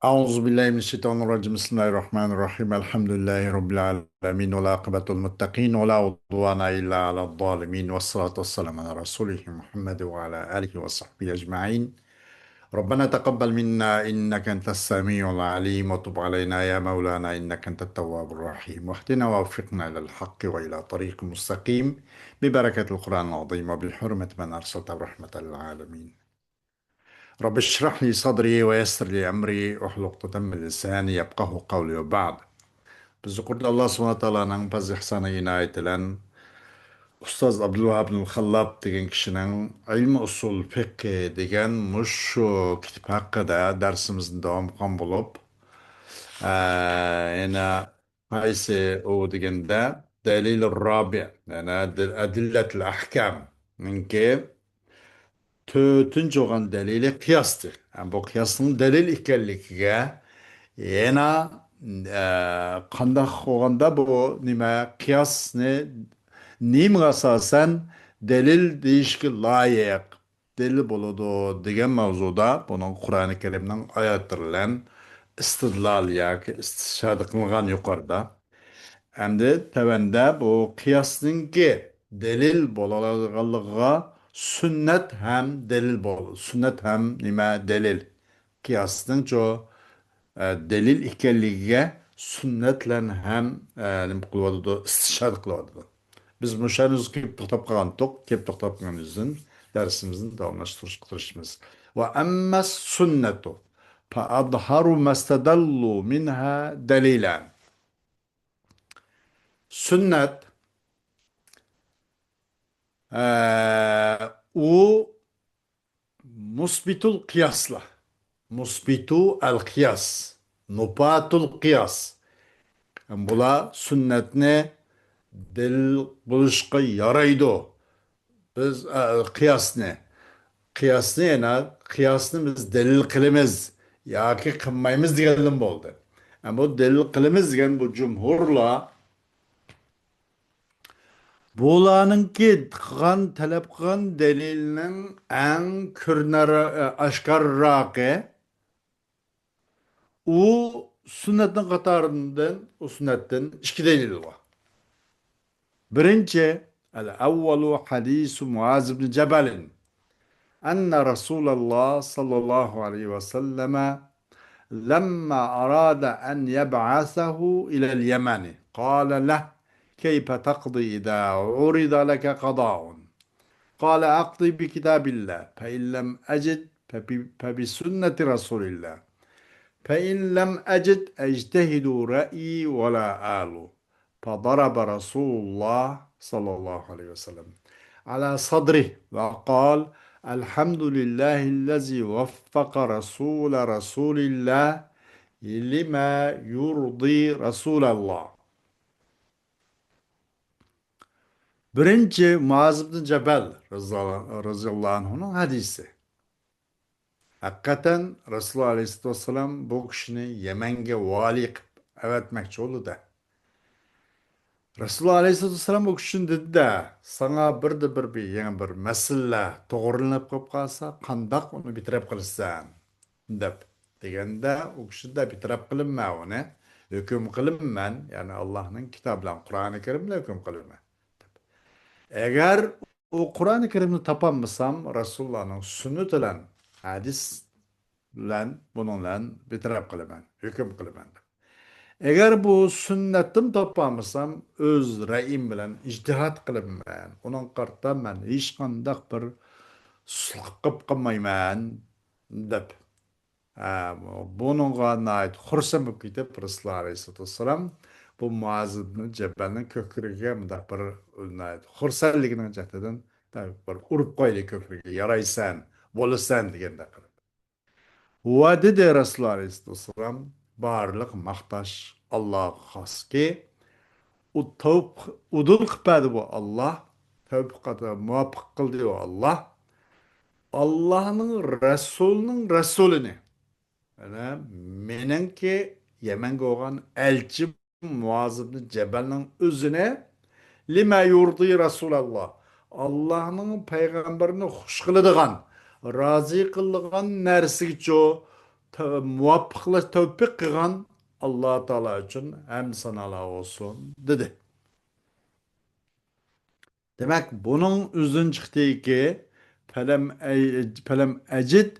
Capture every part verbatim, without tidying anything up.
أعوذ بالله من الشيطان الرجيم. بسم الله الرحمن الرحيم. الحمد لله رب العالمين، والعاقبة للمتقين، ولا عدوان إلا على الظالمين، والصلاة والسلام على رسوله محمد وعلى آله وصحبه أجمعين. ربنا تقبل منا إنك أنت السميع العليم، وتب علينا يا مولانا إنك أنت التواب الرحيم، واهدنا ووفقنا إلى الحق وإلى طريق مستقيم، ببركة القرآن العظيم وبحرمة من أرسلته رحمة للعالمين. رب اشرح لي صدري ويسر لي أمري واحلل عقدة من لساني يفقهوا قولي وبعد. بىز يۇقىرىدا ئاللا سۇبھانەھۇ ۋە تائالانىڭ پەزلى ئېھسانى ئىنايىتى بىلەن ئۇستاز ئابدۇلۋاھاب ئىبنۇل خاللاپ دېگەن كىشىنىڭ ئىلمى ئۇسۇل فىقھى دېگەن مۇشۇ كىتاب ھەققىدە دەرسىمىزنى داۋام قىلغان بولۇپ، ئە، يەنە قايسى ئۇ دېگەندە، دەلىل رابىئ، يەنى دىل-، ئەدىللەتىل ئەھكامنىڭكى تۆتىنچى بولغان دەلىلى قىياستى. ھەم بۇ قىياسنىڭ دەلىل ئىكەنلىكىگە يەنە، ئە، قانداق بولغاندا بۇ نېمە، قىياسنى نېمىگە ئاساسەن دەلىل دېيىشكە لايىق، دەلىل بولىدۇ دېگەن ماۋزۇدا بۇنىڭ قۇرئانى كەرىمنىڭ ئايەتلىرى بىلەن ئىستىدلال ياكى ئىستىشھادى قىلىنغان يۇقىرىدا. ئەمدى تۆۋەندە بۇ قىياسنىڭكى دەلىل بولالىغانلىقىغا سۈننەت ھەم دەلىل بول-، سۈننەت ھەم نېمە دەلىل. قىياسنىڭچۇ، ئە، دەلىل ئىكەنلىكىگە سۈننەت بىلەن ھەم، ئە، نېمە قىلىۋاتىدۇ، ئىستىشھاد قىلىۋاتىدۇ. بىز مۇشۇ يەرگە كېلىپ توختاپ قالغانتۇق، كېلىپ توختاپ قالغان يۈزدىن دەرسىمىزنى داۋاملاشتۇرۇشقا تىرىشىمىز. وأما السنة فأظهر ما استدلوا منها دليلا. سۈننەت، ئە، ئۇ مۇسبىتۇل قىياسلار. مۇسبىتۇ ئەل قىياس. نۇپاتۇل قىياس. بۇلار سۈننەتنى دەلىل بولۇشقا يارايدۇ. بىز، ئە، قىياسنى، قىياسنى يەنە، قىياسنى بىز دەلىل قىلىمىز ياكى قىلمايمىز دېگەندىن بولدى. ئە، بۇ دەلىل قىلىمىز دېگەن بۇ جۇمھۇرلار بۇلارنىڭكى قىلغان، تەلەپ قىلغان دەلىلنىڭ ئەڭ كۆرۈنەر، ئاشكارىراقى ئۇ سۈننەتنىڭ قاتارىدىن، ئۇ سۈننەتتىن ئىككى دەلىل بار. بىرىنچى، الأول حديث معاذ بن جبل أن رسول الله صلى الله عليه وسلم لما أراد أن يبعثه إلى اليمن قال له: كيف تقضي إذا عرض لك قضاء؟ قال: أقضي بكتاب الله، فإن لم أجد فب-، فبسنة رسول الله، فإن لم أجد أجتهد رأيي ولا آل. فضرب رسول الله صلى الله عليه وسلم على صدره وقال: الحمد لله الذي وفق رسول رسول الله لما يرضي رسول الله. بىرىنچى، مۇئاز ئىبن جەبەل رەزىياللاھۇ ئەنھۇنىڭ ھەدىسى. ھەقىقەتەن رەسۇلۇللاھ ئەلەيھىسسالاتۇ ۋەسسالام بۇ كىشىنى يەمەنگە ۋالىي قىلىپ ئەۋەتمەكچى بولدى-دە. رەسۇلۇللاھ ئەلەيھىسسالاتۇ ۋەسسالام بۇ كىشىنى دېدى-دە، ساڭا بىردە بىر، بىر يېڭى بىر مەسىلىلەر توغرىلىنىپ قېلىپ قالسا، قانداق ئۇنى بىتەرەپ قىلىسەن؟ دەپ دېگەندە، ئۇ كىشى دەپ ئېتىراپ قىلىمەن ئۇنى، ھۆكۈم قىلىمەن، يەنى ئاللاھنىڭ كىتابى بىلەن، قۇرئانى كەرىم بىلەن ھۆكۈم قىلىمەن. ئەگەر ئۇ قۇرئانى كەرىمنى تاپالمىسام، رەسۇلۇللاھنىڭ سۈننىتى بىلەن، ھەدىس بىلەن، بۇنىڭ بىلەن بىتەرەپ قىلىمەن، ھۆكۈم قىلىمەن دەپ. ئەگەر بۇ سۈننەتتىن تاپالمىسام، ئۆز رەئيىم بىلەن ئىجتىھاد قىلىمەن. ئۇنىڭغا قارىتا مەن ھېچقانداق بىر سۇسلۇق قىلىپ قالمايمەن دەپ. ھە، بۇنىڭغا ناھايىتى خۇرسەن بولۇپ كېتىپ، رەسۇلۇللاھ ئەلەيھىسسالاتۇ ۋەسسالام بۇ مۇئاز ئىبنى جەبەلنىڭ كۆكرىكىگە مۇنداق بىر ناھايىتى خۇرسەنلىكىنىڭ جەھىتىدىن بىر ئۇرۇپ قويدى كۆكرىكىگە، يارايسەن، بولىسەن دېگەندەك قىلىپ. ۋە دېدى رەسۇلۇللاھ ئەلەيھىسسالام، بارلىق ماختاش ئاللاغا خاستى. ئۇ تەۋپ-، ئۇدۇل قىلىپ بەردى بۇ ئاللا. تەۋپىقاتقا مۇۋاپىق قىلدى بۇ ئاللا. ئاللانىڭ رەسۇلىنىڭ رەسۇلىنى، يەنى مېنىڭكى يەمەنگە بولغان ئەلچىم مۇئاز ئىبنى جەبەلنىڭ ئۆزىنى، لىمە يۇردى رەسۇلاللا، ئاللانىڭ پەيغەمبىرىنى خۇش قىلىدىغان، رازى قىلىدىغان نەرسىگىچۇ تە-، مۇۋاپىقلاش تەۋپىق قىلغان ئاللا تائالا ئۈچۈن ھەمدۇ سانالار بولسۇن، دېدى. دېمەك، بۇنىڭ ئۆزىدىن چىقتىكى، فلم أي-، فلم أجد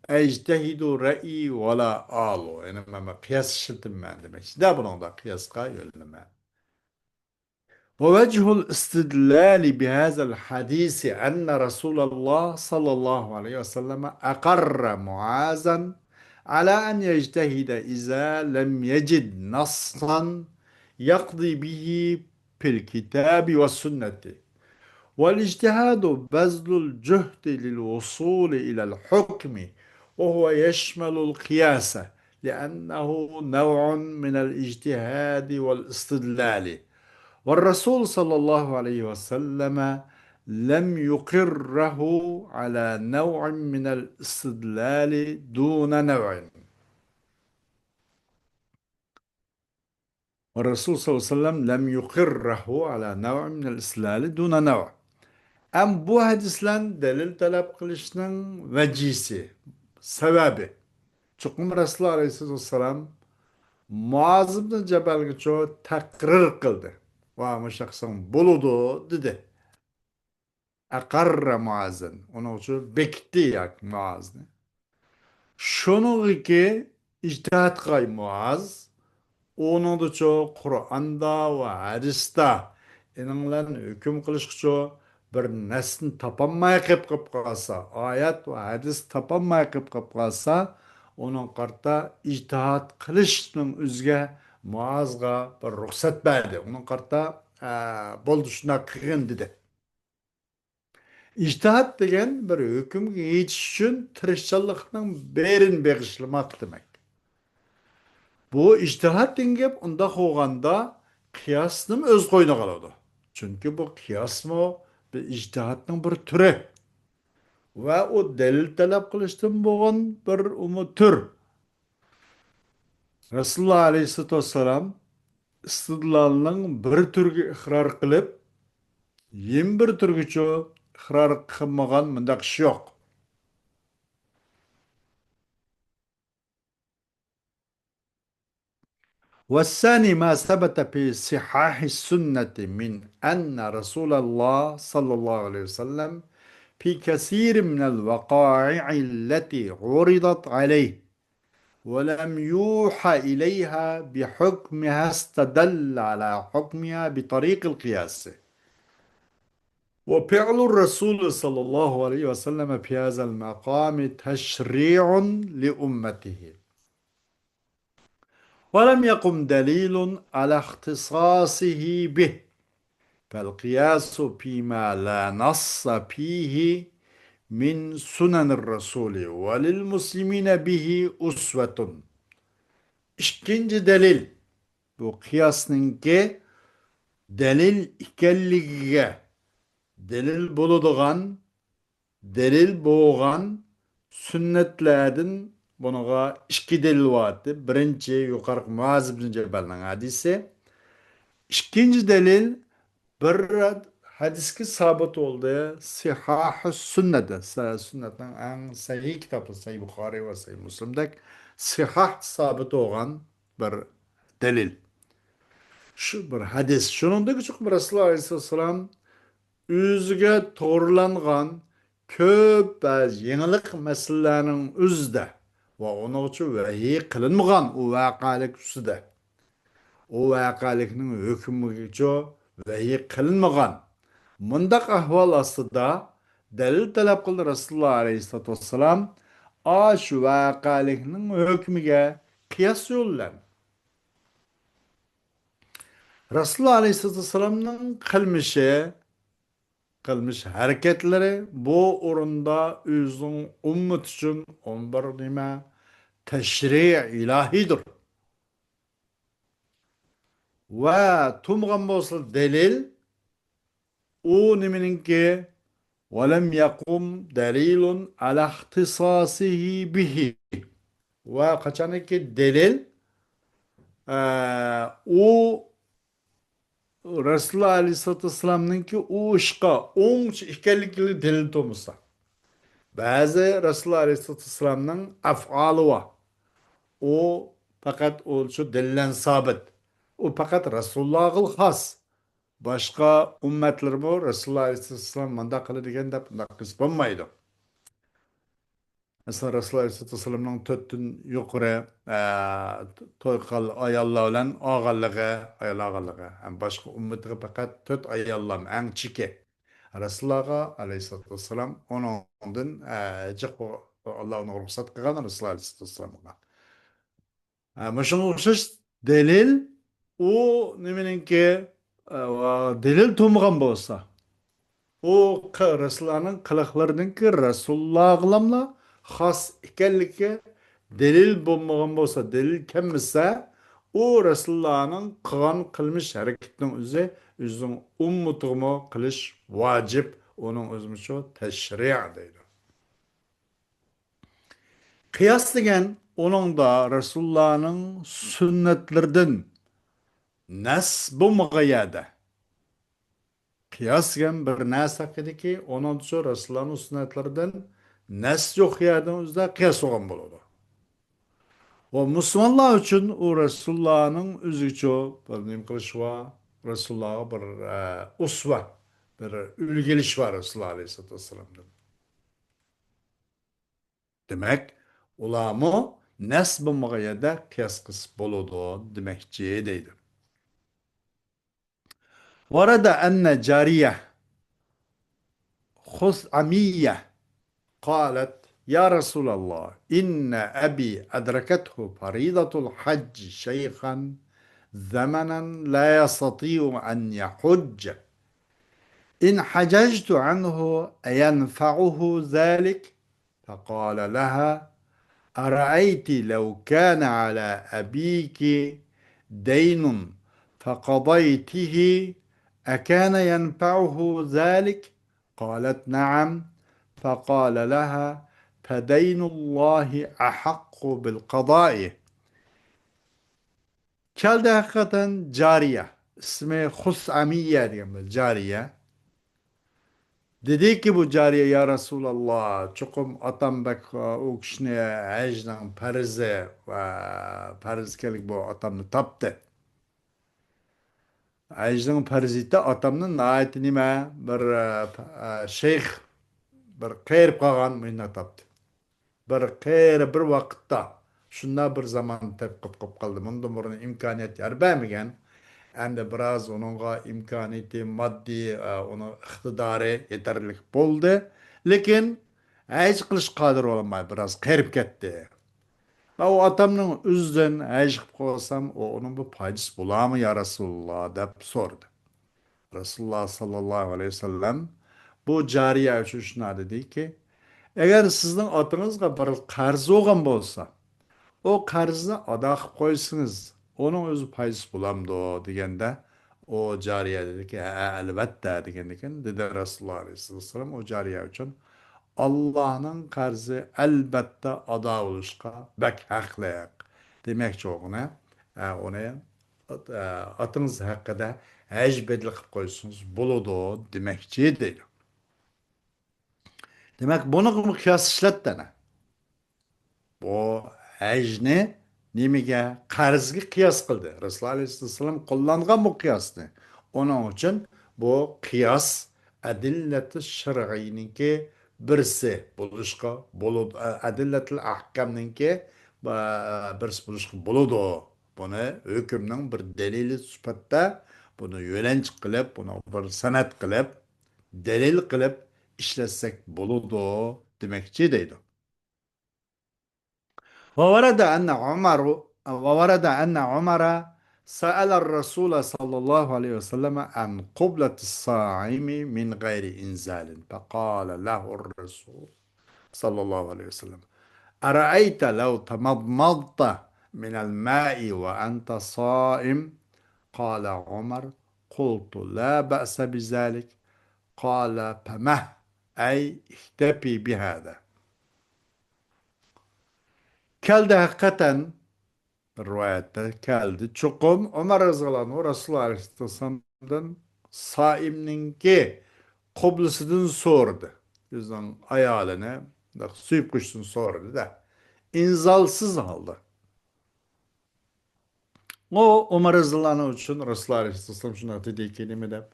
أجتهد رأيي ولا آل. يەنى مەن قىياس ئىشلىتىمەن دېمەكچىدە، بۇنىڭدا قىياسقا يۆنىلىمەن. ووجه الاستدلال بهذا الحديث أن رسول الله صلى الله عليه وسلم أقر معاذا على أن يجتهد إذا لم يجد نصا يقضي به في الكتاب والسنة. والاجتهاد بذل الجهد للوصول إلى الحكم، وهو يشمل القياس، لأنه نوع من الاجتهاد والاستدلال. والرسول صلى الله عليه وسلم لم يقره على نوع من الاستدلال دون نوع. والرسول صلى الله عليه وسلم لم يقره على نوع من الاستدلال دون نوع. ئەم بۇ ھەدىسلەن دەلىل تەلەپ قىلىشنىڭ ۋەجىسى، سەۋەبى. چوقۇم رەسۇلۇللاھ ئەلەيھىسسالاتۇ ۋەسسالام مۇئاز ئىبنى جەبەلگىچۇ تەقرىر قىلدى. ۋا مۇشۇ قىلساڭ بولىدۇ، دېدى. أقر معاذا. ئۇنىڭ ئۈچۈن بېكىتتى ياكى مۇئازنى. شۇنىڭغىكى ئىجتىھاد قىلغاي مۇئاز. ئۇنىڭدىچۇ قۇرئاندا ۋە ھەدىستە ئېنىڭلارنى ھۆكۈم قىلىشقىچۇ بىر نەسنى تاپالماي قېلىپ قېلىپ قالسا، ئايەت ۋە ھەدىس تاپالماي قېلىپ قېلىپ قالسا، ئۇنىڭ قارىتا ئىجتىھاد قىلىشنىڭ ئۆزىگە مۇئازغا بىر رۇخسەت بەردى. ئۇنىڭ قارىتا، ئە، بولدى، شۇنداق قىلغىن، دېدى. ئىجتىھاد دېگەن بىر ھۆكۈمگە يېتىش ئۈچۈن تىرىشچانلىقنىڭ بېرىنى بېغىشلىماق دېمەك. بۇ ئىجتىھاد دېگەن گەپ ئۇنداق بولغاندا قىياسنىمۇ ئۆز قوينىغا ئالىدۇ. چۈنكى بۇ قىياسمۇ بىر ئىجتىھادنىڭ بىر تۈرى. ۋە ئۇ دەلىل تەلەپ قىلىشتىن بولغان بىر ئۇمۇ تۈر. رەسۇلۇللاھ ئەلەيھىسسالاتۇ ۋەسسالام ئىستىدلالنىڭ بىر تۈرگە ئىقرار قىلىپ، يەنە بىر تۈرگىچۇ ئىقرار قىلمىغان مۇنداق ئىش يوق. والثاني ما ثبت في صحاح السنة من أن رسول الله صلى الله عليه وسلم في كثير من الوقائع التي عرضت عليه ولم يوحى إليها بحكمها استدل على حكمها بطريق القياس. وفعل الرسول صلى الله عليه وسلم في هذا المقام تشريع لأمته. ولم يقم دليل على اختصاصه به، فالقياس فيما لا نص فيه من سنن الرسول وللمسلمين به أسوة. ئىككىنچى دەلىل، بۇ قىياسنىڭكى دەلىل ئىكەنلىكىگە دەلىل بولىدىغان دەلىل بولغان سۈننەتلەردىن بۇنىڭغا ئىككى دەلىل بارتى. بىرىنچى، يۇقىرىقى مۇئاز ئىبن جەبەلنىڭ ھەدىسى. ئىككىنچى دەلىل، بىر ھەدىسكە سابىت بولدى. سىھاھۇ سۈننەتى، سە-، سۈننەتنىڭ ئەڭ سەھىھ كىتابى، سەھىھ بۇخارىي ۋە سەھىھ مۇسلىمدەك سىھاھ سابىت بولغان بىر دەلىل. شۇ بىر ھەدىس. شۇنىڭدىكى چوقۇم رەسۇلۇللاھ ئەلەيھىسسالام ئۆزىگە توغرىلانغان كۆپ ۋە يېڭىلىق مەسىلىلەرنىڭ ئۆزىدە ۋە ئۇنىڭغىچۇ ۋەھىي قىلىنمىغان ئۇ ۋەقەلىك ئۈستىدە. ئۇ ۋەقەلىكنىڭ ھۆكمىگىچۇ ۋەھىي قىلىنمىغان. مۇنداق ئەھۋال ئاستىدا دەلىل تەلەپ قىلدى رەسۇلۇللاھ ئەلەيھىسسالاتۇ ۋەسسالام، ئاشۇ ۋەقەلىكنىڭ ھۆكمىگە قىياس يولى بىلەن. رەسۇلۇللاھ ئەلەيھىسسالاتۇ ۋەسسالامنىڭ قىلمىشى، قىلمىش ھەرىكەتلىرى بۇ ئورۇندا ئۆزىنىڭ ئۈممىتى ئۈچۈن ئون بىر نېمە؟ تەشرىئى ئىلاھىدۇر. ۋە تۇرمىغان بولسا دەلىل، ئۇ نېمىنىڭكى؟ ولم يقم دليل على اختصاصه به. ۋە قاچانكى دەلىل، ئە، ئۇ رەسۇلۇللاھ ئەلەيھىسسالاتۇ ۋەسسالامنىڭكى ئۇ ئىشقا ئوڭچە ئىكەنلىكىگە دەلىل تۇرمىسا. بەزى رەسۇلۇللاھ ئەلەيھىسسالاتۇ ۋەسسالامنىڭ ئەفئالى بار. ئۇ پەقەت ئۇ شۇ دەلىلەن سابىت. ئۇ پەقەت رەسۇلۇللاغىلا خاس. باشقا ئۈممەتلەرمۇ رەسۇلۇللا ئەلەيھىسسالام مۇنداق قىلىدىكەن دەپ بۇنداق قىلسا بولمايدۇ. مەسىلەن، رەسۇلۇللا ئەلەيھىسسالامنىڭ تۆتتىن يۇقىرى، ئە، توي قىلغان ئاياللار بىلەن ئالغانلىقى، ئايال ئالغانلىقى، ھەم باشقا ئۈممىتىگە پەقەت تۆت ئاياللام ئەڭ چېكى. رەسۇلۇللاغا ئەلەيھىسسالام ئۇنىڭدىن، ئە، جىق بو-، ئاللا ئۇنىڭغا رۇخسەت قىلغان رەسۇلۇللا ئەلەيھىسسالامغا. ھە، مۇشۇنىڭغا ئوخشاش دەلىل، ئۇ نېمىنىڭكى، ئە، دەلىل تۇرمىغان بولسا، ئۇ قى-، رەسۇلۇللانىڭ قىلىقلىرىنىڭكى رەسۇلۇللاغىلاملا خاس ئىكەنلىكى دەلىل بولمىغان بولسا، دەلىل كەلمىسە، ئۇ رەسۇلۇللانىڭ قىلغان قىلمىش ھەرىكىتىنىڭ ئۆزى، ئۆزىنىڭ ئۈممىتىغىمۇ قىلىش ۋاجىپ، ئۇنىڭ ئۆزىمۇ شۇ تەشرىئ دەيدۇ. قىياس دېگەن ئۇنىڭدا رەسۇلۇللانىڭ سۈننەتلىرىدىن نەس بولمىغان يەردە. قىياس دېگەن بىر نەرسە ھەققىدىكى، ئۇنىڭدا شۇ رەسۇلۇللانىڭ سۈننەتلىرىدىن نەس يوق يەردىن ئۆزىدە قىياس بولغان بولىدۇ. ۋە مۇسۇلمانلار ئۈچۈن ئۇ رەسۇلۇللانىڭ ئۆزىگىچۇ بىر نېمە قىلىشى بار، رەسۇلۇللاغا بىر، ئە، ئۇسۋە، بىر ئۈلگە ئېلىش بار رەسۇلۇللا ئەلەيھىسسالاتۇ ۋەسسالامدىن. دېمەك، ئۇلارمۇ نەس بولمىغان يەردە قىياس قىلسا بولىدۇ دېمەكچى دەيدۇ. ورد أن جارية خثعمية قالت: يا رسول الله، إن أبي أدركته فريضة الحج شيخا زمنا لا يستطيع أن يحج، إن حججت عنه أينفعه ذلك؟ فقال لها: أرأيت لو كان على أبيك دين فقضيته أكان ينفعه ذلك؟ قالت: نعم. فقال لها: فدين الله أحق بالقضاء. كەلدى ھەقىقەتەن جارىيە، ئىسمى خۇسئەمىيە دېگەن بىر جارىيە. دېدىكى بۇ جارىيە: يا رەسۇلاللا، چوقۇم ئاتام بەك ئۇ كىشىنى ھەجنىڭ پەرزى ۋە پەرز ئىكەنلىكى بۇ ئاتامنى تاپتى. ھەجنىڭ پەرزىيىتى ئاتامنى ناھايىتى نېمە، بىر، ئە، شەيخ، بىر قېرىپ قالغان مۇشۇنداق تاپتى. بىر قېرى بىر ۋاقىتتا، شۇنداق بىر زامان تەپ قىلىپ قالدى. مۇندىن بۇرۇن ئىمكانىيەت يار بەرمىگەن. ئەمدى بىراز ئۇنىڭغا ئىمكانىيىتى، ماددىي، ئە، ئۇنىڭ ئىقتىدارى يېتەرلىك بولدى. لېكىن ھەج قىلىش قادىر بولالماي، بىراز قېرىپ كەتتى. مەن ئۇ ئاتامنىڭ ئۆزىدىن ھەج قىلىپ قويسام، ئۇ، ئۇنىڭ بىر پايدىسى بولارمۇ، يا رەسۇلاللا؟ دەپ سورىدى. رەسۇلۇللا ساللاللاھۇ ئەلەيھى ۋەسەللەم بۇ جارىيە ئۈچۈن شۇنداق دېدىكى، ئەگەر سىزنىڭ ئاتىڭىزغا بىر قەرز بولغان بولسا، ئۇ قەرزنى ئادا قىلىپ قويسىڭىز، ئۇنىڭ ئۆزى پايدىسى بولامدۇ؟ دېگەندە، ئۇ جارىيە دېدىكى، ھە، ئەلۋەتتە، دېگەندىكىن، دېدى رەسۇلۇللا ئەلەيھىسسالام ئۇ جارىيە ئۈچۈن، ئاللانىڭ قەرزى ئەلۋەتتە ئادا بولۇشقا بەك ھەقلىق. دېمەكچى بولغىنى، ئە، ئۇنى، ئە، ئاتىڭىز ھەققىدە ھەج بەدىلى قىلىپ قويسىڭىز بولىدۇ دېمەكچى دەيدۇ. دېمەك، بۇنىڭغىمۇ قىياس ئىشلەتتى ئەنە. بۇ ھەجنى نېمىگە؟ قەرزگە قىياس قىلدى. رەسۇلۇللا ئەلەيھىسسالام قوللانغان بۇ قىياسنى. ئۇنىڭ ئۈچۈن بۇ قىياس ئەدىللەتى شەرئىينىڭكى بىرسى بولۇشقا بولىدۇ، ئەدىللەتىل ئەھكامنىڭكى، ئە، بىرسى بولۇشقا بولىدۇ. بۇنى ھۆكۈمنىڭ بىر دەلىلى سۈپەتتە بۇنى يۆلەنچۈك قىلىپ، بۇنى بىر سەنەد قىلىپ، دەلىل قىلىپ ئىشلەتسەك بولىدۇ دېمەكچى دەيدۇ. وورد أن عمر، وورد أن عمر سأل الرسول صلى الله عليه وسلم عن قبلة الصائم من غير إنزال، فقال له الرسول صلى الله عليه وسلم: أرأيت لو تمضمضت من الماء وأنت صائم؟ قال عمر: قلت: لا بأس بذلك. قال: فمه، أي اكتفي بهذا. كەلدى ھەقىقەتەن، بىر رىۋايەتتە كەلدى. چوقۇم ئۆمەر رەزىياللاھۇ ئەنھۇ رەسۇلۇللا ئەلەيھىسسالامدىن سائىمنىڭكى قۇبلىسىدىن سورىدى. ئۆزىنىڭ ئايالىنى سۆيۈپ قويۇشتىن سورىدى-دە. ئىنزالسىز ھالدا. ئۇ ئۆمەر رەزىياللاھۇ ئەنھۇ ئۈچۈن رەسۇلۇللاھ ئەلەيھىسسالام شۇنداق دېدىكى، نېمە دەپ،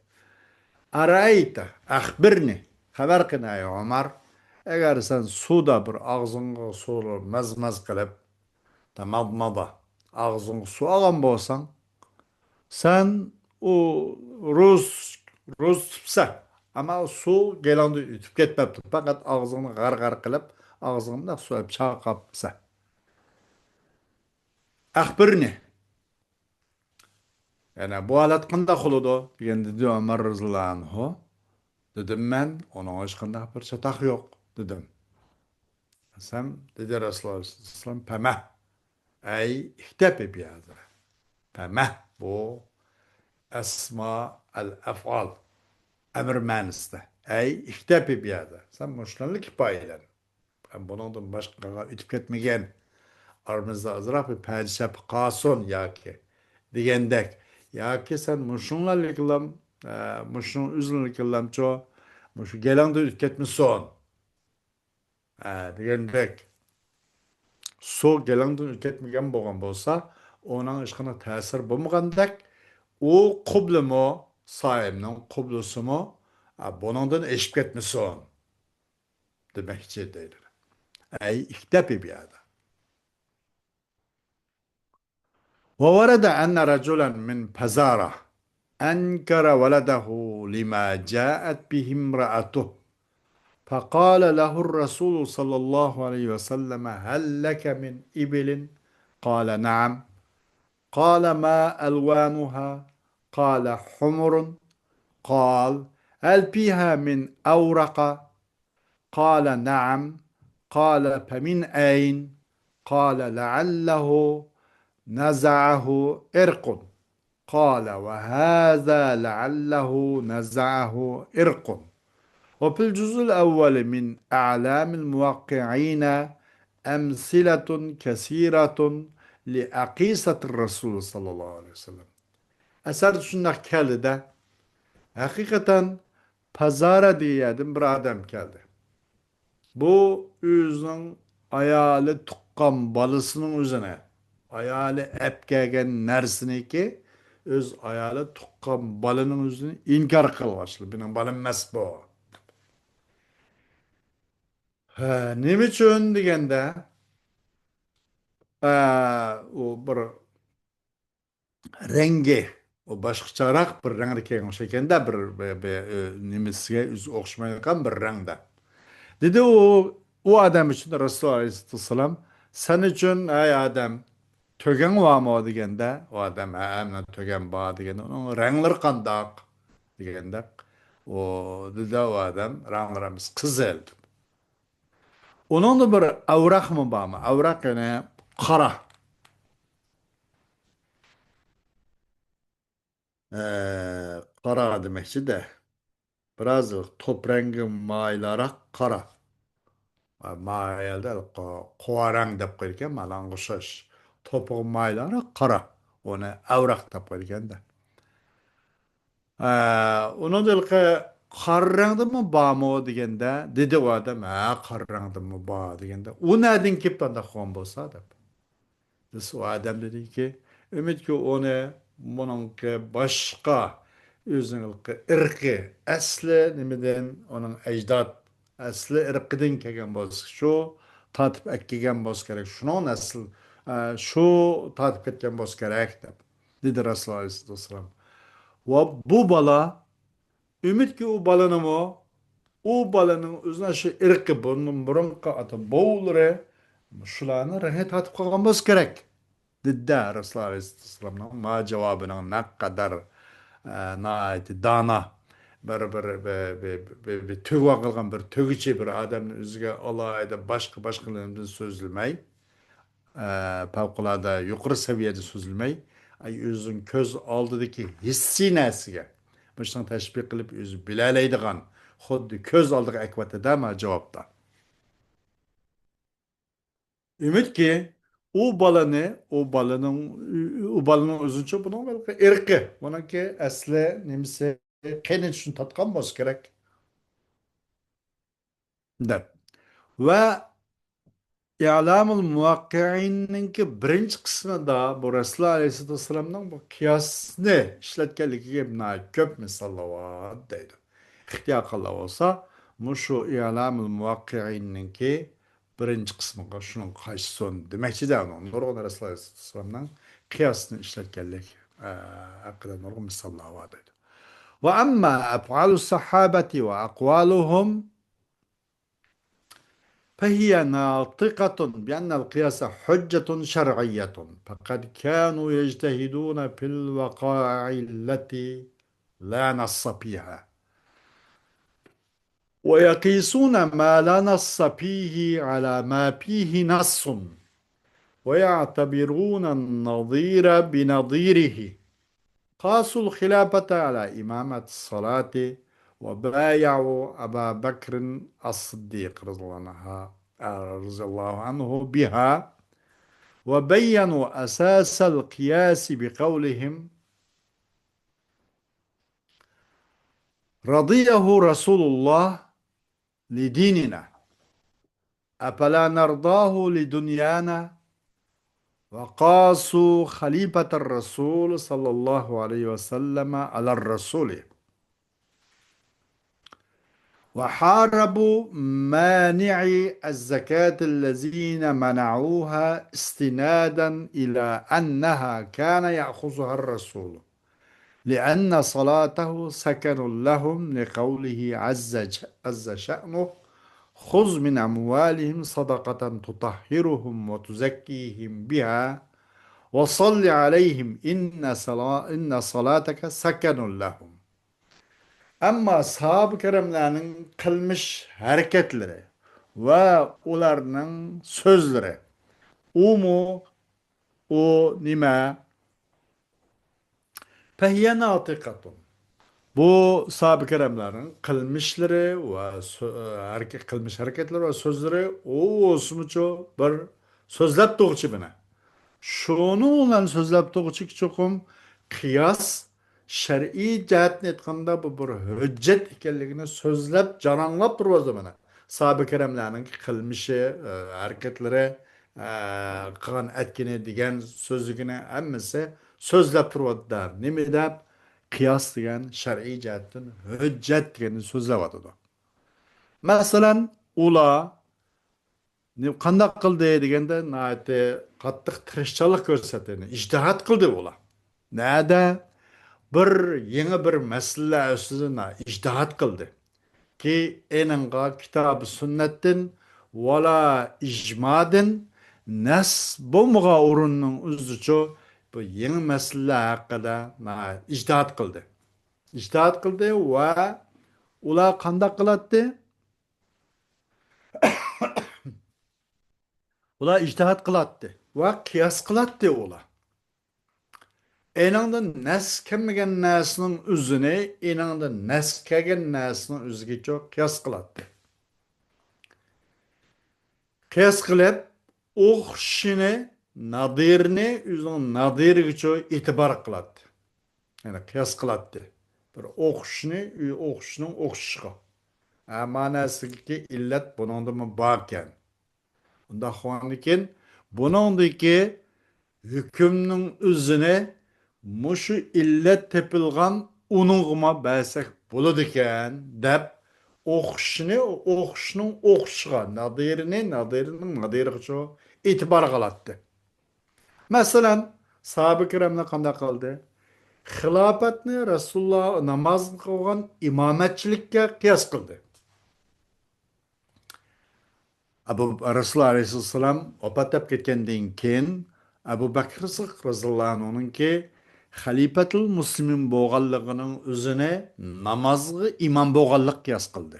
«ئەرەئەيتە ئەخبىرنى»، خەۋەر قىلىڭ ئەي ئۆمەر، ئەگەر سەن سۇدا بىر ئاغزىڭغا سۇ مەز-مەز قىلىپ، مەزمەزە، ئاغزىڭغا سۇ ئالغان بولساڭ، سەن ئۇ روز، روز تۇتۇپسەن، ئەمما سۇ گېلىڭدىن ئۆتۈپ كەتمەپتۇ، پەقەت ئاغزىڭنى غار-غار قىلىپ، ئاغزىڭنى سۇ چايقاپسەن. «ئەخبىرنى»، يەنى بۇ ھالەت قانداق بولىدۇ دېگەندە، دېدى ئۆمەر رەزىياللاھۇ ئەنھۇ، دېدىم مەن، ئۇنىڭغا ھېچقانداق بىر چاتاق يوق، دېدىم. دېسەم، دېدى رەسۇلۇللاھ سەللەللاھۇ ئەلەيھى ۋەسەللەم، «پەمە»، ئەي ئىكتەپى بىھازا. پەمە، بۇ ئەسما ئەل ئەفئال، ئەمر مەنىسىدە. «ئەي ئىكتەپى بىھازا»، سەن مۇشۇنىڭلىك كۇپايىلەن. بۇنىڭدىن باشقىغا ئۆتۈپ كەتمىگىن. ئارىمىزدا ئازراق بىر پەدىشەپ قالسۇن ياكى دېگەندەك. ياكى سەن مۇشۇڭلارلىكلام، ئە، مۇشۇنىڭ ئۆزىنىڭلىكلامچۇ، مۇشۇ گېلىڭدىن ئۆتۈپ كەتمىسۇن. ئە، دېگەندەك. سۇ گېلىڭدىن ئۆتۈپ كەتمىگەن بولغان بولسا، ئۇنىڭ ھېچقانداق تەسىرى بولمىغاندەك، ئۇ قۇبلىمۇ، سائىمنىڭ قۇبلىسىمۇ، ئە، بۇنىڭدىن ئېشىپ كەتمىسۇن. دېمەكچى دەيدۇ. ئەي ئىكتەپى بىھازا. وورد أن رجلا من فزارة أنكر ولده لما جاءت به امرأته، فقال له الرسول صلى الله عليه وسلم: هل لك من إبل؟ قال: نعم. قال: ما ألوانها؟ قال: حمر. قال: هل فيها من أورقة؟ قال: نعم. قال: فمن أين؟ قال: لعله نزعه عرق. قال: وهذا لعله نزعه عرق. وفي الجزء الأول من أعلام الموقعين أمثلة كثيرة لأقيسة الرسول صلى الله عليه وسلم. ئەسەردە شۇنداق كەلدى-دە، ھەقىقەتەن پازارا دېگەن يەردىن بىر ئادەم كەلدى. بۇ ئۆزىنىڭ ئايالى تۇغقان بالىسىنىڭ ئۆزىنى، ئايالى ئەپ كەلگەن نەرسىنىكى، ئۆز ئايالى تۇغقان بالىنىڭ ئۆزىنى ئىنكار قىلىۋاتىدۇ. مېنىڭ بالام ئەمەس بۇ. ھە، نېمە ئۈچۈن دېگەندە، ئە، ئۇ بىر رەڭگى، ئۇ باشقىچىراق بىر رەڭدە كەلگەن ئوخشايدىكەن-دە، بىر، بىر، بىر، ئە، نېمىسىگە ئۆزى ئوخشىمايدىغان بىر رەڭدە. دېدى ئۇ، ئۇ ئادەم ئۈچۈن رەسۇلۇللاھ ئەلەيھىسسالام، سەن ئۈچۈن، ئەي ئادەم، تۆگەڭ بارمۇ؟ دېگەندە، ئۇ ئادەم، ھە، مېنىڭ تۆگەم بار، دېگەندە، ئۇنىڭ رەڭلىرى قانداق؟ دېگەندە، ئۇ، دېدى ئۇ ئادەم، رەڭلىرىمىز قىزىل. ئۇنىڭدا بىر ئەۋراقمۇ بارمۇ؟ ئەۋراق يەنى قارا. ئە، قارا دېمەكچىدە. بىراز توپ رەڭگى مايىلراق قارا. ئە، مايىلدا قو-، قوۋا رەڭ دەپ قويىدىكەن، مانا ئوخشاش. توپىغا مايىلراق قارا. ئۇنى ئەۋراق دەپ قويىدىكەن-دە. ئە، ئۇنىڭدا ھېلىقى قارا رەڭدىمۇ بارمۇ دېگەندە، دېدى ئۇ ئادەم، ھە، قارا رەڭدىمۇ بار دېگەندە، ئۇ نەدىن كېلىپ بۇنداق قىلغان بولسا دەپ. بىز ئۇ ئادەم دېدىكى، ئۈمىدكى ئۇنى بۇنىڭكى باشقا ئۆزىنىڭ ئىرقى، ئەسلى نېمىدىن ئۇنىڭ ئەجداد، ئەسلى ئىرقىدىن كەلگەن بولسا، شۇ تارتىپ ئەكەلگەن بولسا كېرەك، شۇنىڭ نەسلى، ئە، شۇ تارتىپ كەتكەن بولسا كېرەك دەپ. دېدى رەسۇلۇللاھ ئەلەيھىسسالام. ۋە بۇ بالا، ئۈمىدكى ئۇ بالىنىمۇ، ئۇ بالىنىڭ ئۆزىنىڭ شۇ ئىرقى، بۇندىن بۇرۇنقى ئاتا بوۋىلىرى شۇلارنىڭ رەڭگى تارتىپ قالغان بولسا كېرەك، دېدى رەسۇلۇللاھ ئەلەيھىسسالامنىڭ ما جاۋابىنىڭ نەقەدەر، ئە، ناھايىتى دانا، بىر، بىر، بىر، بىر، بىر، بىر تۆگە قىلغان بىر تۆگىچى بىر ئادەمنى ئۆزىگە ئالاھىدە باشقا، باشقىلىرىدىن سۆزلىمەي، ئە، پەۋقۇلئاددە يۇقىرى سەۋىيەدە سۆزلىمەي، ئەي، ئۆزىنىڭ كۆز ئالدىدىكى ھېسسىي نەرسىگە مۇشۇنىڭ تەشبىھ قىلىپ ئۆزى بىلەلەيدىغان، خۇددى كۆز ئالدىغا ئەكىۋاتىدۇ ما جاۋابتا. ئۈمىدكى، ئۇ بالىنى، ئۇ بالىنىڭ، ئۇ بالىنىڭ ئۆزىنىڭچە بۇنىڭ بىر ئىرقى، بۇنىڭكى ئەسلى نېمىسى، قېنى شۇنى تارتقان بولسا كېرەك. دەپ. ۋە ئىلامۇل مۇۋەققىئىننىڭكى بىرىنچى قىسمىدا بۇ رەسۇلۇللاھ ئەلەيھىسسالاتۇ ۋەسسالامنىڭ بۇ قىياسنى ئىشلەتكەنلىكىگە ناھايىتى كۆپ مىساللار بار دەيدۇ. ئىختىيار قىلغان بولسا، مۇشۇ ئىلامۇل مۇۋەققىئىننىڭكى بىرىنچى قىسمىغا شۇنىڭغا قايسى سۇن دېمەكچىدە، ئۇنىڭ نۇرغۇن رەسۇلۇللاھ ئەلەيھىسسالامنىڭ قىياسنى ئىشلەتكەنلىك، ئە، ھەققىدە نۇرغۇن مىساللار بار دەيدۇ. وأما أفعال الصحابة وأقوالهم فهي ناطقة بأن القياس حجة شرعية، فقد كانوا يجتهدون في الوقائع التي لا نص فيها، ويقيسون ما لا نص فيه على ما فيه نص، ويعتبرون النظير بنظيره. قاسوا الخلافة على إمامة الصلاة، وبايعوا أبا بكر الصديق رضي الله عنها، رضي الله عنه بها، وبينوا أساس القياس بقولهم: رضيه رسول الله لديننا، أفلا نرضاه لدنيانا؟ وقاسوا خليفة الرسول صلى الله عليه وسلم على الرسول، وحاربوا مانعي الزكاة الذين منعوها استنادا إلى أنها كان يأخذها الرسول، لأن صلاته سكن لهم، لقوله عز ج-، عز شأنه: خذ من أموالهم صدقة تطهرهم وتزكيهم بها وصل عليهم إن صلا-، إن صلاتك سكن لهم. ئەمما ساھابە كىراملارنىڭ قىلمىش ھەرىكەتلىرى ۋە ئۇلارنىڭ سۆزلىرى، ئۇمۇ، ئۇ نېمە؟ فهي ناطقة. بۇ ساھابە كىراملارنىڭ قىلمىشلىرى ۋە سۆ-، ھەرىكە-، قىلمىش ھەرىكەتلىرى ۋە سۆزلىرى ئۇ بولسىمۇچۇ بىر سۆزلەپ تۇرغۇچى بىنا. شۇنىڭ بىلەن سۆزلەپ تۇرغۇچى چوقۇم قىياس شەرئىي جەھەتتىن ئېيتقاندا، بۇ بىر ھۆججەت ئىكەنلىكىنى سۆزلەپ، جاراڭلاپ تۇرۇۋاتىدۇ مانا. ساھابە كىراملارنىڭ قىلمىشى، ئە، ھەرىكەتلىرى، ئە، قىلغان ئەتكىنى دېگەن سۆزلىكىنى ھەممىسى سۆزلەپ تۇرۇۋاتىدۇ. نېمە دەپ؟ قىياس دېگەن شەرئىي جەھەتتىن ھۆججەت دېگەننى سۆزلەۋاتىدۇ. مەسىلەن، ئۇلار نېمە، قانداق قىلدى دېگەندە، ناھايىتى قاتتىق تىرىشچانلىق كۆرسەتتى، يەنى ئىجتىھات قىلدى ئۇلار. نەدە؟ بىر يېڭى بىر مەسىلە ئۈستىدە ئىجتىھات قىلدى. كى، ئېنىڭغا كىتاب سۈننەتتىن ۋالا ئىجمادىن نەس بولمىغان ئورۇننىڭ ئۆزىچۇ بۇ يېڭى مەسىلە ھەققىدە ئىجتىھات قىلدى. ئىجتىھات قىلدى ۋە ئۇلار قانداق قىلاتتى؟ ئۇلار ئىجتىھات قىلاتتى ۋە قىياس قىلاتتى ئۇلار. ئېنىڭدىن نەس كەلمىگەن نەرسىنىڭ ئۆزىنى ئېنىڭدىن نەس كەلگەن نەرسىنىڭ ئۆزىگىچۇ قىياس قىلاتتى. قىياس قىلىپ، ئوخشىشىنى، نادىرىنى ئۆزىنىڭ نادىرىگىچۇ ئېتىبار قىلاتتى. يەنى قىياس قىلاتتى. بىر ئوخشىشىنى، ئوخشىشىنىڭ ئوخشىشىغا. ھە، مەنىسىدىكى ئىللەت بۇنىڭدىمۇ باركەن. ئۇنداق بولغاندىكىن، بۇنىڭدىكى ھۆكۈمنىڭ ئۆزىنى مۇشۇ ئىللەت تېپىلغان ئۇنىڭغىمۇ بەرسەك بولىدىكەن، دەپ، ئوخشىشىنى ئوخشىشىنىڭ ئوخشىشىغا، نادىرىنى نادىرىنىڭ نادىرىغىچۇ ئېتىبار قىلاتتى. مەسىلەن، ساھابە كىراملار قانداق قىلدى؟ خىلاپەتنى رەسۇلۇللا نامازغا قىلغان ئىمامەتچىلىككە قىياس قىلدى. ئەبۇ، رەسۇلۇللا ئەلەيھىسسالام ۋاپات تاپقاندىن كېيىن، ئەبۇ بەكرى سىددىق رەزىياللاھۇ ئەنھۇنىڭكى خەلىپەتۇل مۇسلىمىن بولغانلىقىنىڭ ئۆزىنى نامازغا ئىمام بولغانلىققا قىياس قىلدى.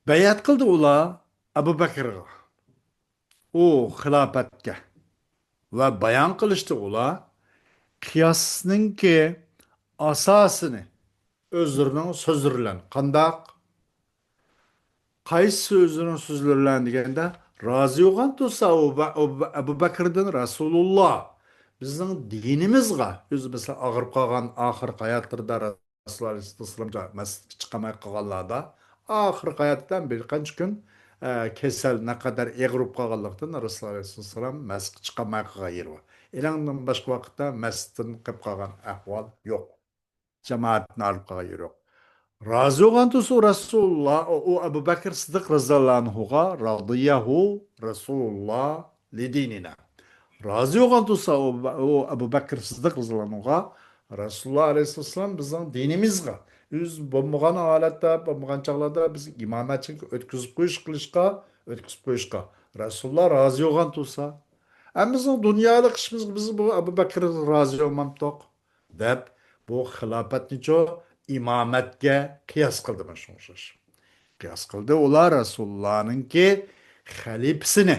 بەيئەت قىلدى ئۇلار ئەبۇ بەكرىگە، ئۇ خىلاپەتكە، ۋە بايان قىلىشتى ئۇلار قىياسنىڭكى ئاساسىنى ئۆزلىرىنىڭ سۆزلىرى بىلەن. قانداق؟ قايسى ئۆزىنىڭ سۆزلىرى بىلەن دېگەندە، رازى بولغان تۇرسا ئەبۇ بە-، ئەبۇ بە-، ئەبۇ بەكرىدىن رەسۇلۇللا، بىزنىڭ دىنىمىزغا، ئۆزى مەسىلەن ئاغرىپ قالغان ئاخىرقى ھاياتلىرىدا رەسۇلۇللا ئەلەيھىسسالام مەسچىتكە چىقالماي قالغانلاردا، ئاخىرقى ھاياتىدا بىر قانچە كۈن ئە، كېسەل نەقەدەر ئېغىر بولۇپ قالغانلىقتىن، رەسۇلۇللا ئەلەيھىسسالام مەسچىتكە چىقالماي قالغان يېرى بار. ئېنىڭدىن باشقا ۋاقىتتا مەسچىتتىن قېلىپ قالغان ئەھۋال يوق. جامائەتتىن ئايرىلىپ قالغان يېرى يوق. رازى بولغان تۇرسا رەسۇلۇللا، ئۇ، ئۇ ئەبۇ بەكرى سىددىق رەزىياللاھۇ ئەنھۇغا، رەزىيەھۇ رەسۇلۇللا لىدىنىنا. رازى بولغان تۇرسا ئۇ، ئۇ ئەبۇ بەكرى سىددىق رەزىياللاھۇ ئەنھۇغا، رەسۇلۇللا ئەلەيھىسسالام بىزنىڭ دىنىمىزغا، ئۆزى بولمىغان ھالەتتە، بولمىغان چاغلاردا بىز ئىمامەتچىلىككە ئۆتكۈزۈپ قويۇش قىلىشقا، ئۆتكۈزۈپ قويۇشقا رەسۇلۇللا رازى بولغان تۇرسا، ئەمما بىزنىڭ دۇنيالىق ئىشىمىزغا بىز بۇ ئەبۇ بەكرى رازى بولمامتۇق؟ دەپ، بۇ خىلاپەتنىچۇ ئىمامەتكە قىياس قىلدى، مانا شۇنىڭغا ئوخشاش. قىياس قىلدى. ئۇلار رەسۇلۇللانىڭكى خەلىپىسىنى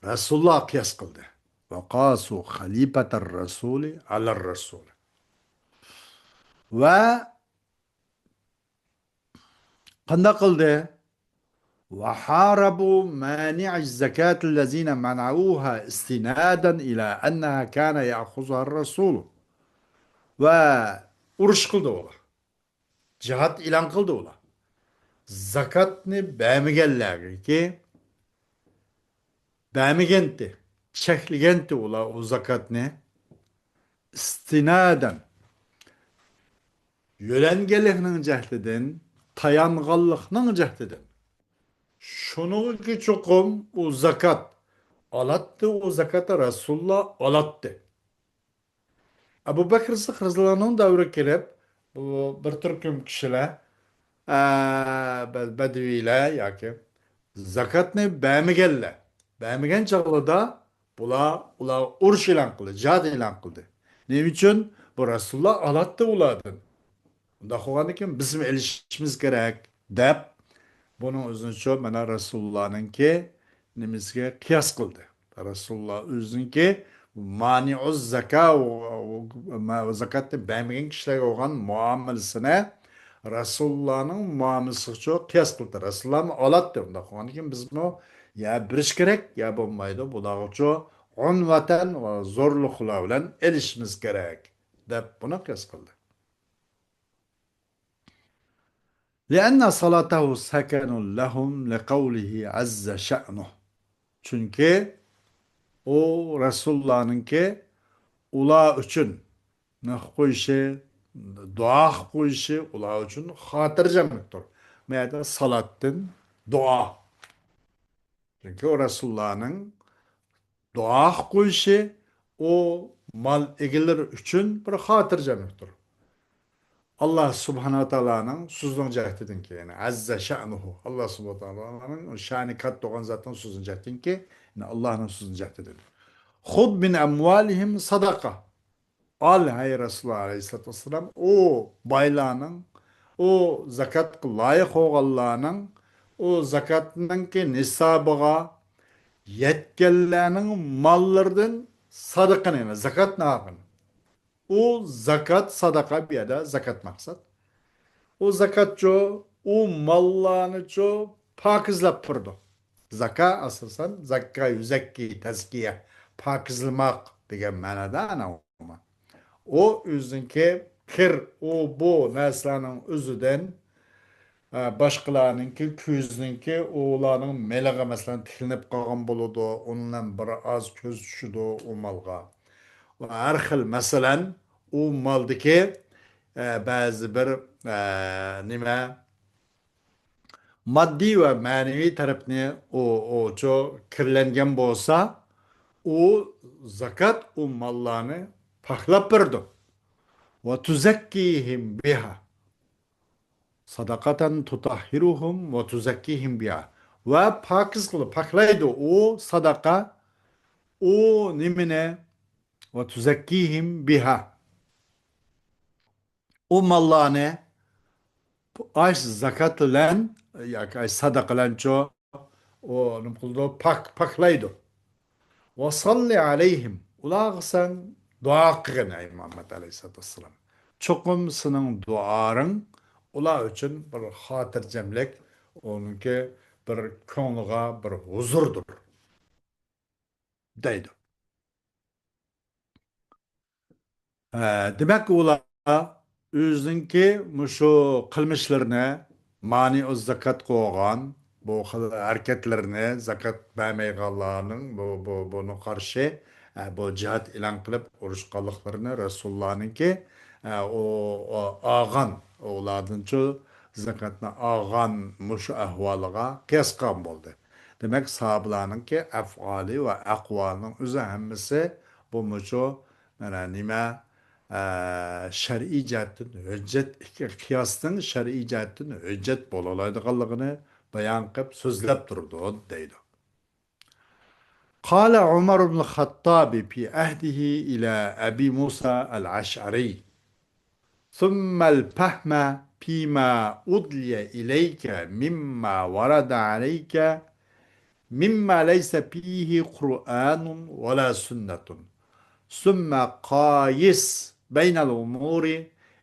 رەسۇلۇللاغا قىياس قىلدى. وقاسوا خليفة الرسول على الرسول. ۋە قانداق قىلدى؟ وحاربوا مانع الزكاة الذين منعوها استنادا إلى أنها كان يأخذها الرسول. ۋە ئۇرۇش قىلدى ئۇلار. جىھاد ئېلان قىلدى ئۇلار. زاكاتنى بەرمىگەنلەرگىكى، بەرمىگەنتى، چەكلىگەنتى ئۇلار ئۇ زاكاتنى. ئىستىنادەن، يۆلەنگەنلىكنىڭ جەھتىدىن، تايانغانلىقنىڭ جەھتىدىن. شۇنىڭغىكى چوقۇم ئۇ زاكات ئالاتتى، ئۇ زاكاتنى رەسۇلۇللا ئالاتتى. ئەبۇ بەكرى سىددىق رەزىياللاھۇ ئەنھۇ دەۋرىگە كېلىپ، بۇ بىر تۈركۈم كىشىلەر، ئە، بە-، بەدىۋىيلەر ياكى زاكاتنى بەرمىگەنلەر، بەرمىگەن چاغلىرىدا بۇلار، ئۇلار ئۇرۇش ئېلان قىلدى، جىھاد ئېلان قىلدى. نېمە ئۈچۈن؟ بۇ رەسۇلۇللا ئالاتتى ئۇلاردىن. ئۇنداق بولغاندىكىن بىزمۇ ئېلىشىمىز كېرەك دەپ، بۇنىڭ ئۆزىنىچۇ مانا رەسۇلۇللانىڭكى نېمىسىگە قىياس قىلدى. رەسۇلۇللا ئۆزىنىڭكى مانىئۇز زاكا، زاكاتنى بەرمىگەن كىشىلەرگە بولغان مۇئامىلىسىنى رەسۇلۇللانىڭ مۇئامىلىسىغىچۇ قىياس قىلدى. رەسۇلۇللامۇ ئالاتتى. ئۇنداق بولغاندىكىن بىزمۇ يا بېرىش كېرەك، يا بولمايدۇ، بۇلارغىچۇ ئۇنۋەتەن ۋە زورلۇقلار بىلەن ئېلىشىمىز كېرەك دەپ بۇنى قىياس قىلدى. لأن صلاته سكن لهم لقوله عز شأنه. چۈنكى ئۇ رەسۇلۇللانىڭكى ئۇلار ئۈچۈن نېمە قىلىپ قويۇشى، دۇئا قىلىپ قويۇشى ئۇلار ئۈچۈن خاتىرجەملىكتۇر. بۇ يەردە سالاتتىن دۇئا. چۈنكى ئۇ رەسۇلۇللانىڭ دۇئا قىلىپ قويۇشى ئۇ مال ئىگىلىرى ئۈچۈن بىر خاتىرجەملىكتۇر. ئاللا سۇبھانەھۇ ۋە تائالانىڭ سۆزىنىڭ جەھەتتىن، يەنى ئەززە شەئنۇھۇ، ئاللا سۇبھانەھۇ ۋە تائالانىڭ شانى كاتتا بولغان زاتنىڭ سۆزىنىڭ جەھەتتىنكى، يەنى ئاللانىڭ سۆزىنىڭ جەھەتتىن. خۇذ مىن ئەمۋالىھىم سەدەقە. ئال، ھەي رەسۇلۇللا ئەلەيھىسسالاتۇ ۋەسسالام، ئۇ بايلارنىڭ، ئۇ زاكاتقا لايىق بولغانلارنىڭ، ئۇ زاكاتنىڭكى نىسابىغا يەتكەنلەرنىڭ ماللىرىدىن سادىقىنى، يەنى زاكاتنى ئالغىن. ئۇ زاكات، ساداقا، بۇ يەردە زاكات مەقسەت. ئۇ زاكاتچۇ، ئۇ ماللارنىچۇ پاكىزلاپ تۇرىدۇ. زاكا ئاساسەن زاكا يۇزەككى تەزكىيە، پاكىزلىماق دېگەن مەنىدە ئەنە ئۇ. ئۇ ئۆزىنىڭكى كىر، ئۇ بۇ نەرسىلەرنىڭ ئۆزىدىن، ئە، باشقىلارنىڭكى، كۆزىنىڭكى، ئۇلارنىڭ مېلىغا مەسىلەن تىكلىنىپ قالغان بولىدۇ، ئۇنىڭ بىر ئاز كۆز چۈشىدۇ ئۇ مالغا. ھەر خىل، مەسىلەن، ئۇ مالدىكى، ئە، بەزى بىر، ئە، نېمە، ماددىي ۋە مەنىۋى تەرەپنى ئۇ، ئۇچۇ كىرلەنگەن بولسا، ئۇ زاكات ئۇ ماللارنى پاكلاپ بېرىدۇ. ۋە تۇزەككىھىم بىھا. ساداقەتەن تۇتەھھىرۇھۇم ۋە تۇزەككىھىم بىھا. ۋە پاكىز قىلىپ پاكلايدۇ ئۇ ساداقە، ئۇ نېمىنى؟ ۋە تۇزەككىھىم بىھا. ئۇ ماللارنى ئاش زاكات بىلەن ياكى ئاش ساداقە بىلەنچۇ ئۇ نېمە قىلىدۇ؟ پاك، پاكلايدۇ. ۋە ساللى ئەلەيھىم. ئۇلارغا سەن دۇئا قىلغىن، ئەي مۇھەممەد ئەلەيھىسسالاتۇ ۋەسسالام. چوقۇم سېنىڭ دۇئاڭ ئۇلار ئۈچۈن بىر خاتىرجەملىك، ئۇنىڭكى بىر كۆڭلىگە بىر ھۇزۇردۇر. دەيدۇ. ھە، دېمەك، ئۇلار ئۆزىنىڭكى مۇشۇ قىلمىشلىرىنى، مانىئۇ زاكات قوغان، بۇ خىل ھەرىكەتلىرىنى، زاكات بەرمەيدىغانلارنىڭ بۇ، بۇ، بۇنى قارشى، ئە، بۇ جىھاد ئېلان قىلىپ ئۇرۇشقانلىقلىرىنى رەسۇلۇللانىڭكى، ئە، ئۇ، ئۇ ئالغان، ئۇلاردىنچۇ زاكاتنى ئالغان مۇشۇ ئەھۋالىغا قىياس قىلغان بولدى. دېمەك، ساھابىلارنىڭكى ئەفئالى ۋە ئەقۋالىنىڭ ئۆزى ھەممىسى بۇ مۇشۇ، مانا نېمە، ئە، شەرئىي جەھەتتىن ھۆججەت، قىياسنىڭ شەرئىي جەھەتتىن ھۆججەت بولالايدىغانلىقىنى بايان قىلىپ سۆزلەپ تۇرىدۇ، دەيدۇ. قال عمر بن الخطاب في عهده إلى أبي موسى الأشعري: ثم الفهم فيما أدلي إليك مما ورد عليك مما ليس فيه قرآن ولا سنة، ثم قايس بين الأمور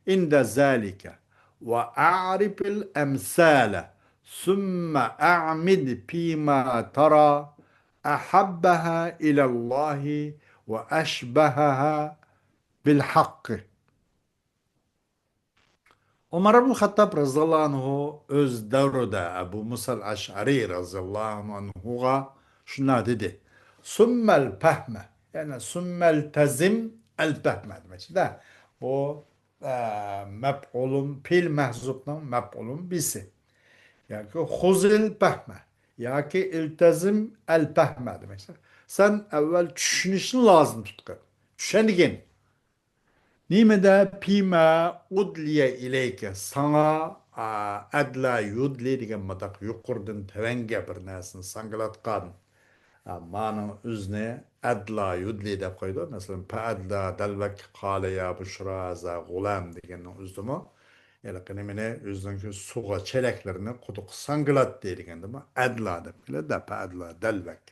عند ذلك، وأعرف الأمثال، ثم أعمد فيما ترى أحبها إلى الله وأشبهها بالحق. ئۆمەر ئىبن خەتتاب رەزىياللاھۇ ئەنھۇ ئۆز دەۋرىدە ئەبۇ مۇسا ئەشئەرى رەزىياللاھۇ ئەنھۇغا شۇنداق دېدى: سۇممەل پەھمە، يەنى سۇممەل تەزىم ئەل پەھمە دېمەكچىدە. بۇ، ئە، مەپئۇلۇن، پېئىل مەھزۇپنىڭ مەپئۇلۇن بىسى. ياكى خۇزىل پەھمە، ياكى ئىلتەزىم ئەل پەھمە دېمەكچىدە. سەن ئەۋۋەل چۈشىنىشنى لازىم تۇتقىن. چۈشەنگىن. نېمىدە؟ پىما ئۇدلىيە ئىلەيكە، ساڭا، ئا، ئەدلا يۇدلى دېگەن مۇنداق يۇقىرىدىن تۆۋەنگە بىر نەرسىنى ساڭگىلاتقان. ئا، مانىڭ ئۆزىنى ئەدلا يۇدلى دەپ قويىدۇ. مەسىلەن، پەئەدلا دەلۋەك قالە يا بۇشرا ھازا غۇلام دېگەننىڭ ئۆزىدىمۇ ھېلىقى نېمىنى ئۆزىنىڭكى سۇغا چېلەكلىرىنى قۇدۇققا ساڭگىلاتتى دېگەندىمۇ ئەدلا دەپ كېلىدۇ. پەئەدلا دەلۋەك.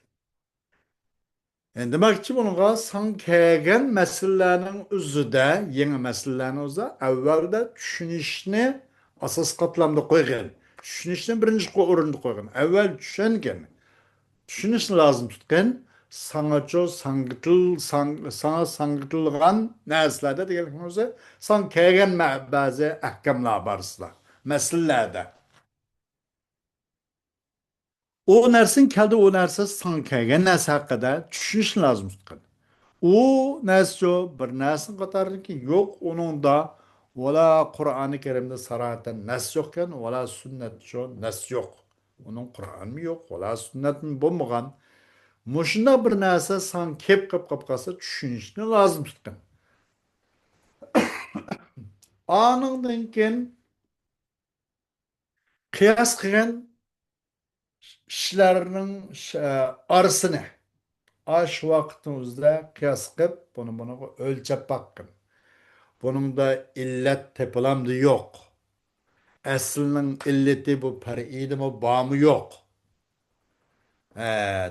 ئەمدى دېمەكچى، بۇنىڭغا ساڭا كەلگەن مەسىلىلەرنىڭ ئۆزىدە، يېڭى مەسىلىلەرنىڭ ئۆزىدە ئەۋۋەلدە چۈشىنىشنى ئاساسىي قاتلامدا قويغىن. چۈشىنىشنى بىرىنچى قو-، ئورۇندا قويغىن. ئەۋۋەل چۈشەنگىن. چۈشىنىشنى لازىم تۇتقىن. ساڭىچۇ ساڭگىتىل-، ساڭ-، ساڭا ساڭگىتىلغان نەرسىلەردە دېگەنلىكنىڭ ئۆزى ساڭا كەلگەن مە-، بەزى ئەھكاملار بارسىلا، مەسىلىلەردە. ئۇ نەرسىڭ كەلدى، ئۇ نەرسە ساڭا كەلگەن نەرسە ھەققىدە چۈشىنىشنى لازىم تۇتقىن. ئۇ نەرسىچۇ بىر نەرسىنىڭ قاتارىدىكى يوق، ئۇنىڭدا ۋالا قۇرئانى كەرىمدە ساراھەتەن نەس يوقكەن، ۋالا سۈننەتچۇ نەس يوق. ئۇنىڭ قۇرئانمۇ يوق، ۋالا سۈننەتمۇ بولمىغان. مۇشۇنداق بىر نەرسە ساڭا كېلىپ قېلىپ قاپ قالسا، چۈشىنىشنى لازىم تۇتقىن. ئانىڭدىن كېيىن قىياس قىلغىن ئىشلارنىڭ ش-، ئارىسىنى، ئاشۇ ۋاقىتنىڭ ئۆزىدە قىياس قىلىپ، بۇنى بۇنىڭغا ئۆلچەپ باققىن. بۇنىڭدا ئىللەت تېپىلامدۇ يوق؟ ئەسلىنىڭ ئىللىتى بۇ پەرئىيدىمۇ بارمۇ يوق؟ ھە،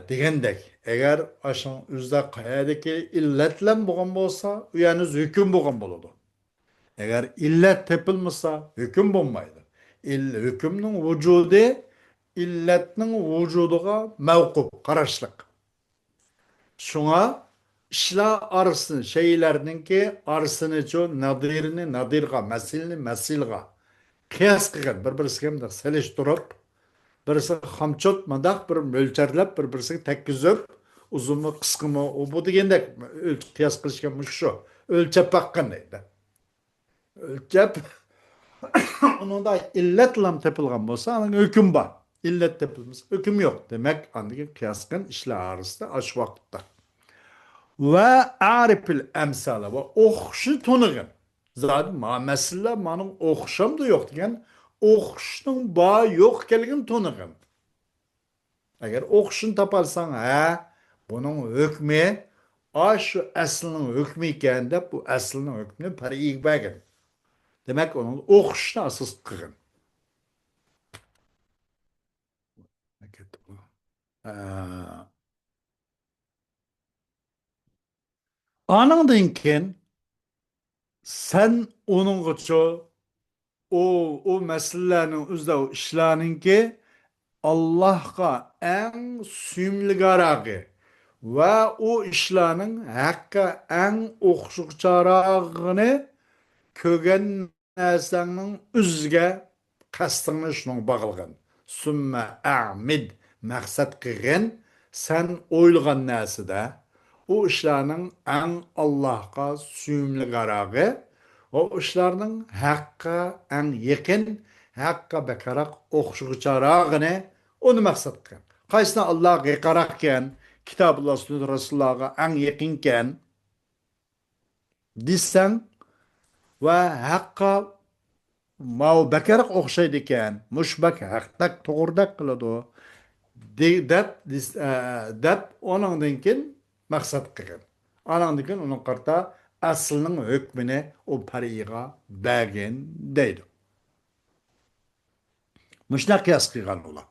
دېگەندەك، ئەگەر ئاشۇنىڭ ئۆزىدە قەيەردىكى ئىللەتلەم بولغان بولسا، ئۇ يەنى ھۆكۈم بولغان بولىدۇ. ئەگەر ئىللەت تېپىلمىسا، ھۆكۈم بولمايدۇ. ئىل-، ھۆكۈمنىڭ ۋۇجۇدى ئىللەتنىڭ ۋۇجۇدىغا مەۋقۇپ، قاراشلىق. شۇڭا ئىشلار ئارىسىنى، شەيئىلەرنىڭكى ئارىسىنىچۇ، نادىرىنى نادىرغا، مەسىلىنى مەسىلغا قىياس قىلغىن، بىر-بىرسىگە مۇنداق سېلىشتۇرۇپ، بىرسىگە خامچوت مۇنداق بىر مۆلچەرلەپ، بىر-بىرسىگە تەگكۈزۈپ، ئۇزۇنمۇ، قىسقىمۇ، ئۇ بۇ دېگەندەك ئۆلچ-، قىياس قىلىشقا مۇشۇ شۇ. ئۆلچەپ باققىن دەيدۇ. ئۆلچەپ، ئۇنىڭدا ئىللەتلام تېپىلغان بولسا، ئاندىن ھۆكۈم بار. ئىللەت تېپىلمىسا، ھۆكۈم يوق. دېمەك، ئاندىن كېيىن قىياس قىلغان ئىشلار ئارىسىدا ئاشۇ ۋاقىتتا. ۋە ئەرىپىل ئەمسالە، ۋە ئوخشىشىنى تونۇغىن. زادى ما مەسىلىلەر مانىڭ ئوخشامدۇ يوق دېگەن، ئوخشىشىنىڭ بار يوق ئىكەنلىكىنى تونۇغىن. ئەگەر ئوخشىشىنى تاپالساڭ، ھە، بۇنىڭ ھۆكمى ئاشۇ ئەسلىنىڭ ھۆكمى ئىكەن دەپ، بۇ ئەسلىنىڭ ھۆكمىنى پەرئىيگە بەرگىن. دېمەك، ئۇنىڭ ئوخشىشىنى ئاساس قىلغىن. ئە، ئانىڭدىن كېيىن سەن ئۇنىڭغىچۇ ئۇ، ئۇ مەسىلىلەرنىڭ ئۆزىدە ئۇ ئىشلارنىڭكى ئاللاھقا ئەڭ سۆيۈملۈكراقى ۋە ئۇ ئىشلارنىڭ ھەققە ئەڭ ئوخشىغۇچاراغىنى كۆرگەن نەرسەڭنىڭ ئۆزىگە قەستىڭنى شۇنىڭغا باغلىغىن. سۈممە ئەمىد، مەقسەت قىلغىن، سەن ئويلىغان نەرسىدە، ئۇ ئىشلارنىڭ ئەڭ ئاللاھقا سۆيۈملۈكراقى، ئۇ ئىشلارنىڭ ھەققە ئەڭ يېقىن، ھەققە بەكرەك ئوخشىغۇچىراقىنى، ئۇنى مەقسەت قىلغىن. قايسىنى ئاللاھقا يېقىنراقكەن، كىتابىللا، سۈننەت رەسۇلۇللاھقا ئەڭ يېقىنكەن دېسەڭ ۋە ھەققە ماۋۇ بەكرەك ئوخشايدىكەن، مۇشۇ بەك ھەقتەك، توغرىدەك قىلىدۇ، دە-، دەپ، دېس-، ئە، دەپ ئۇنىڭدىن كېيىن مەقسەت قىلغىن. ئانىڭدىن كېيىن ئۇنىڭغا قارىتا ئەسلىنىڭ ھۆكمىنى ئۇ پەرئىيغا بەرگىن دەيدۇ. مۇشۇنداق قىياس قىلغان ئۇلار.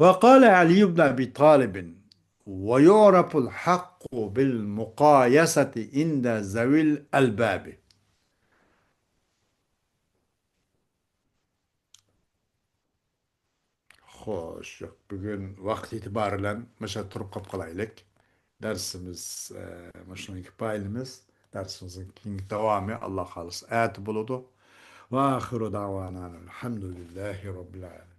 وقال علي بن أبي طالب: ويعرف الحق بالمقايسة عند ذوي الألباب. خوش، ياق، بۈگۈن ۋاقىت ئېتىبارى بىلەن مۇشۇ تۇرۇپ قاپ قالايلىق. دەرسىمىز، ئە، مۇشۇنىڭ كۇپايىلىمىز. دەرسىمىزنىڭ كېيىنكى داۋامى، ئاللا خالىسا، ئەتە بولىدۇ. وآخر دعوانا الحمد لله رب العالمين.